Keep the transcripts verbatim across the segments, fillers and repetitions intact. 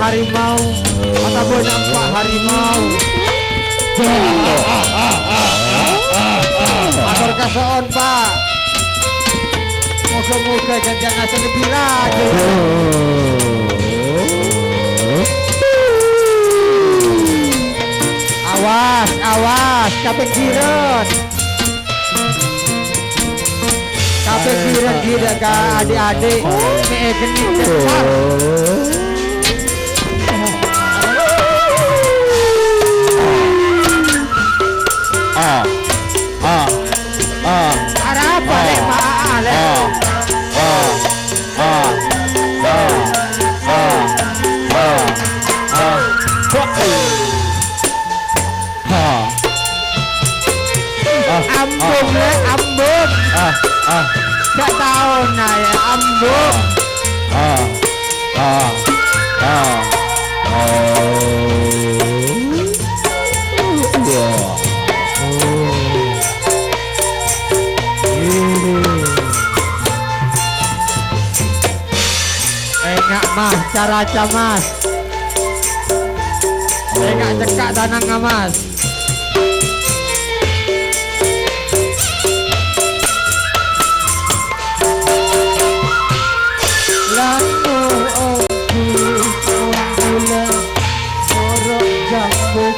Harimau, otabâ nampa' harimau. Ator kaso'on, Pa'. Moga-moga ghânjhângan sè lebbi rajâ. Awas, awas, ka pènggiran. Ka pènggiran, ghi' dâ' ka adhi'-adhi'. Mè' èghenni' dâ'. Ah, ah, ah. Arapa, Lè', Ma', Lè'? Ah, ah, ah. Ha. Ah, ambung, ah. Lè', ambung. Ah, ah. Gak tao, nah, ya, ambung. Ah, ah, ah, ah. Oh. Iya. Oh. Ini. Enga', Mas, caraca, Mas. Enga' cekka' tanangnga, Mas. Lanu ongghu ongghulan, sorok jambuk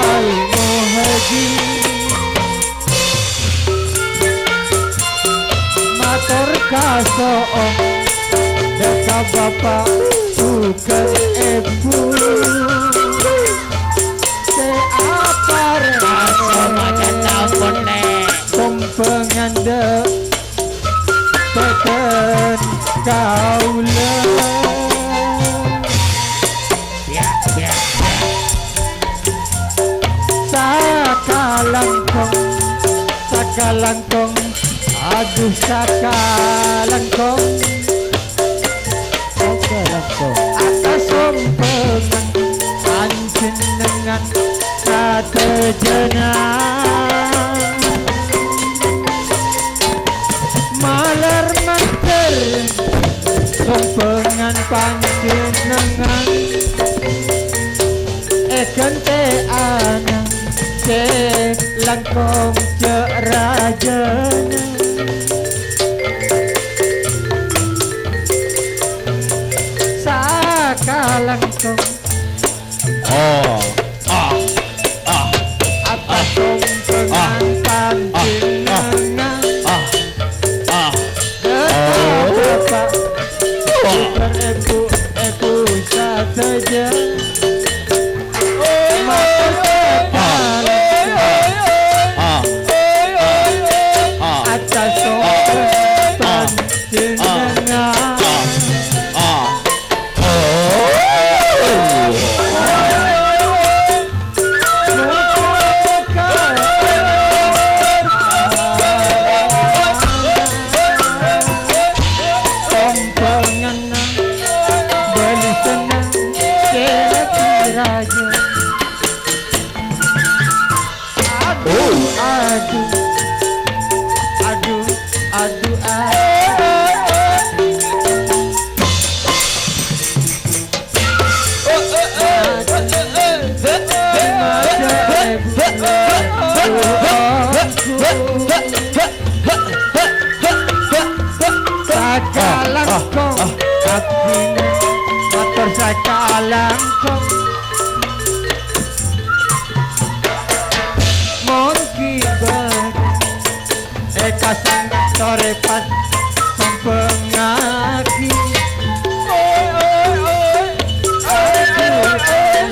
al-muhajir. Mator kaso'on, dâ' ka bapa' jhughân èbhu. Sè aparèng sompangan dâ' bhâdhân kaulâ. Sakalangkong, sakalangkong, aduh, sakalangkong. Sakalangkong. Atas sompangan panjhennengngan sadhâjâna. Malar mandhâr sompangan panjhennengngan, èghântè'ana sè langkong jâ' rajâna. Sakalangkong. Oh, ah, ah, atas sompangan panjhennengngan. Ah, ah, ah. Bapa', oh. Èbhu, èbhu sadhâjâ. Mator sakalangkong. Ah, ah, ah, ah. Atas sompangan panjhennengngan. Ah, ah. Aduh, aduh, aduh, aduh, aduh. Sakalangkong, abdhina mator sakalangkong. Mon ghi' bâdâ è kasantore pas sompengngaghi. Oi, oi, oi, oi, oi, oi.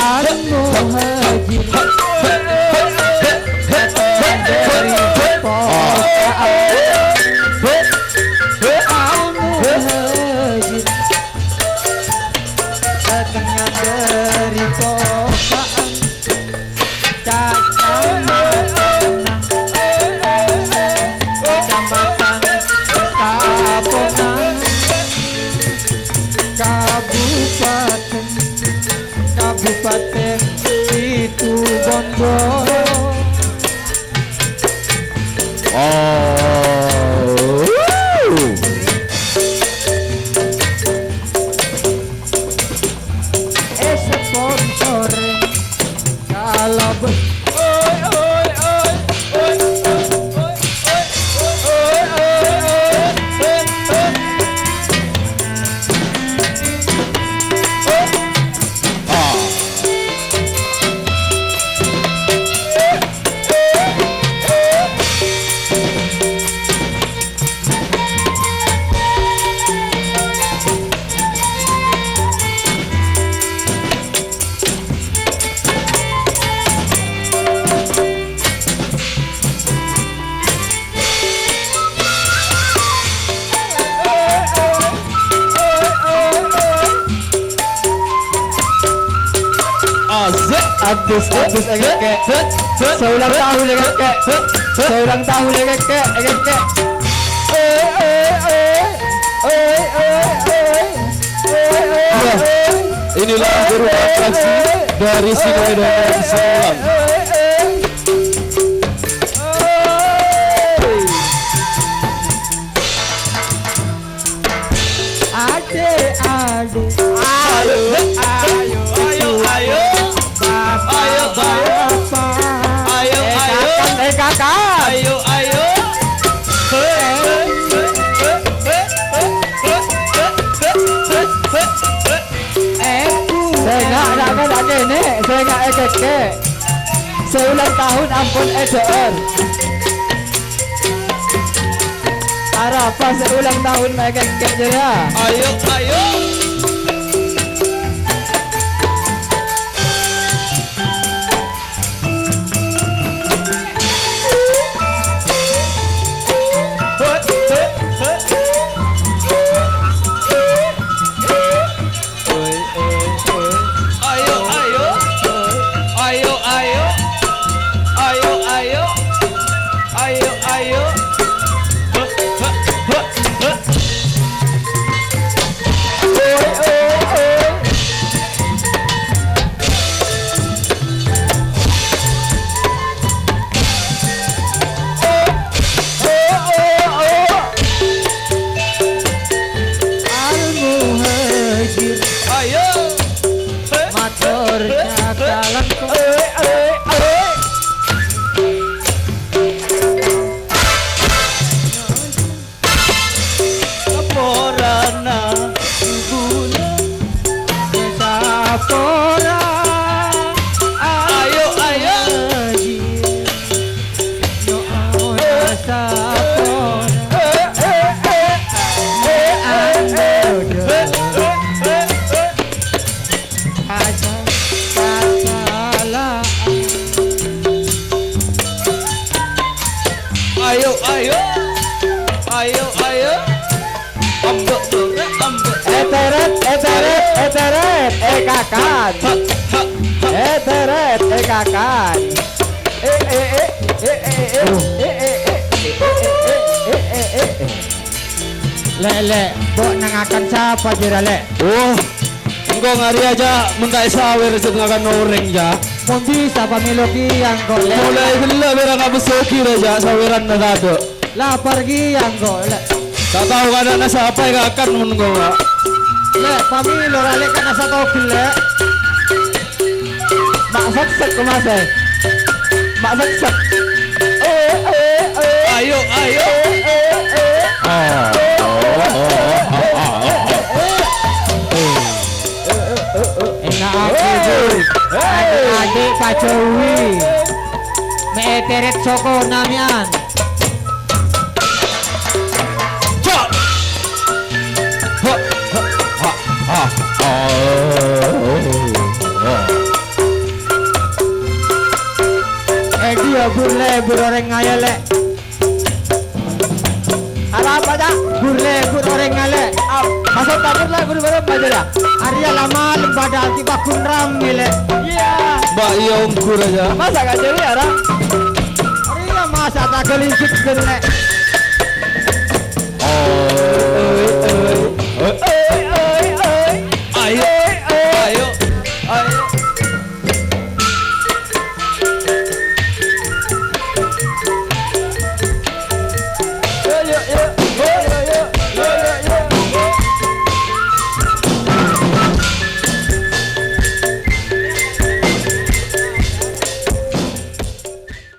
Al-Muhajir. Al-Muhajir. Satengnga dhâri Poka'an, Kacamatan, Kacamatan Kapongan, Kabupaten, Kabupaten Situbondo. Oh. Abdus, abdus, èkèkkè'. Sè ulang tahun èkèkkè'. Sè ulang tahun èkèkkè', èkèkkè'. Iya, inilah berupa atraksi dari Sinoe dan Sinolang. Adè', adè'. Ayo, ayo, ayo, ayo. Bapa', ayo, ayo. Bapa'. Ayo, eh, ayo. Kakan, eh, kakan. Ayo, ayo. Eh, sènga' na' kènè', sènga' èkèkkè'. Sè ulang tahun ampon èdhâ'âr. Arapa sè ulang tahun ma' èkèkkè' jârèya? Ayo, ayo. Ayo, ayo. Ayo, ayo. Ayo, ayo. Ayo, ayo. Al-Muhajir. Ayo. Mator nyakalan. Saporana guna sapora. Ayo, ayo. Nyo'ona sapora. Aja, aja la. Ayo, ayo. Ayo, ayo. Ambek, ambek, ambek. Ètèrèt, ètèrèt, ètèrèt, èkakan. Ha, ha, ha. Ètèrèt, èkakan. Eh, eh, eh. Aduh. Eh, eh, eh. Lè', lè', mbok nengngakan sapa jârèya, lè'? Oh, engko' ngarèya, Ja', mènta èsawèr sè nengngakan orèng, Ja'. Mon bisa pamèlo kèya engko', lè'. Molaè ghellâ' bârâ' ka Besugi, rè, Ja', sawèranna tadâ'. Lapar kèya engko', lè'. Ta' tao kana'na sapa èkakan mon engko', Wa'. Lè', pamèlo ra, lè', kana'na sapa ghellâ'. Ma' seksek, Mas, eh. Ma' seksek. Eh, eh, eh. Ayo, ayo. Eh, eh, eh. Ena'aghi, Bu. Adhi'-adhi' pajhâuwi. Mè' ètèrèt sokona mèyan. Cok! Ha, ha, ha, ha, ha. È, dhiyâ bur-lebur orèng ngayèl, lè'? Arapa, Ca'? Bur-lebur orèng ngayèl, lè'? Ap-, maksod bur-lebur bârâmpa jârèya? Arèya la malem padahal ghi' pagghun rammè, lè'. Iyâ. Mbak, iyâ, onggu rajâ. Masa' ka' jârèya, Ra? Arèya masa' ta' ghâlingghit, lè'. Oi, oi, oi. Oi, oi, oi. Ayo, ayo, ayo. Yo, yo, yo,